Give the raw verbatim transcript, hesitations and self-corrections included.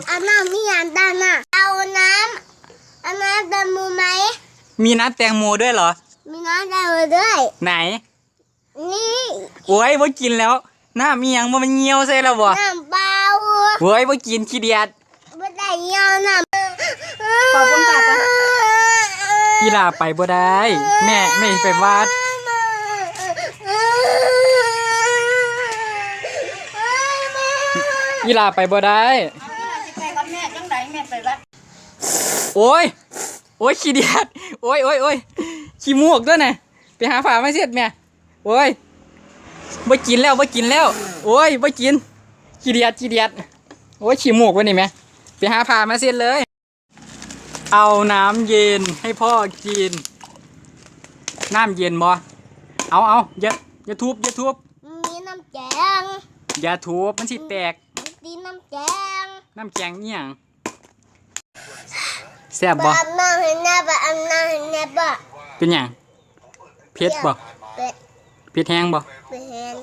เอาน้ำมีอันด้านหน้าเอาน้ำเอาน้ำแตงโมไหม มีน้ำแตงโมด้วยเหรอ มีน้ำแตงโมด้วย ไหน นี่ โอ้ย บ่กินแล้ว น้ำอีหยังบ่ มันเหี่ยวใส่แล้วบ่ น้ำเปล่า โอ้ย บ่กิน ขี้เดียด บ่ได้เหี่ยวน้ำ ขอบคุณค่ะ อีหล่าไปบ่ได้ แม่ แม่ไปวัด อีหล่าไปบ่ได้ ไปกับแม่จังใดแม่ไปวัด โอ้ย โอ้ย ขี้เดียด โอ้ย โอ้ย โอ้ย ขี้มูกด้วยนะ ไปหาผ้ามาเช็ดแม่ โอ้ย บ่กินแล้ว บ่กินแล้ว โอ้ย บ่กิน ขี้เดียด ขี้เดียด โอ้ย ขี้มูกวะนี่แม่ ไปหาผ้ามาเช็ดเลย เอาน้ำเย็นให้พ่อกิน น้ำเย็นบ่ เอา เอา อย่า อย่าทุบ อย่าทุบ มีน้ำแข็ง อย่าทุบ มันสิแตก มีน้ำแข็ง น้ำแข็งอีหยัง แซ่บบ่ อาบน้ำให้แน่บ่ อาบน้ำให้แน่บ่ เป็นหยัง เผ็ดบ่ เผ็ด เผ็ดแฮงบ่ เผ็ดแฮง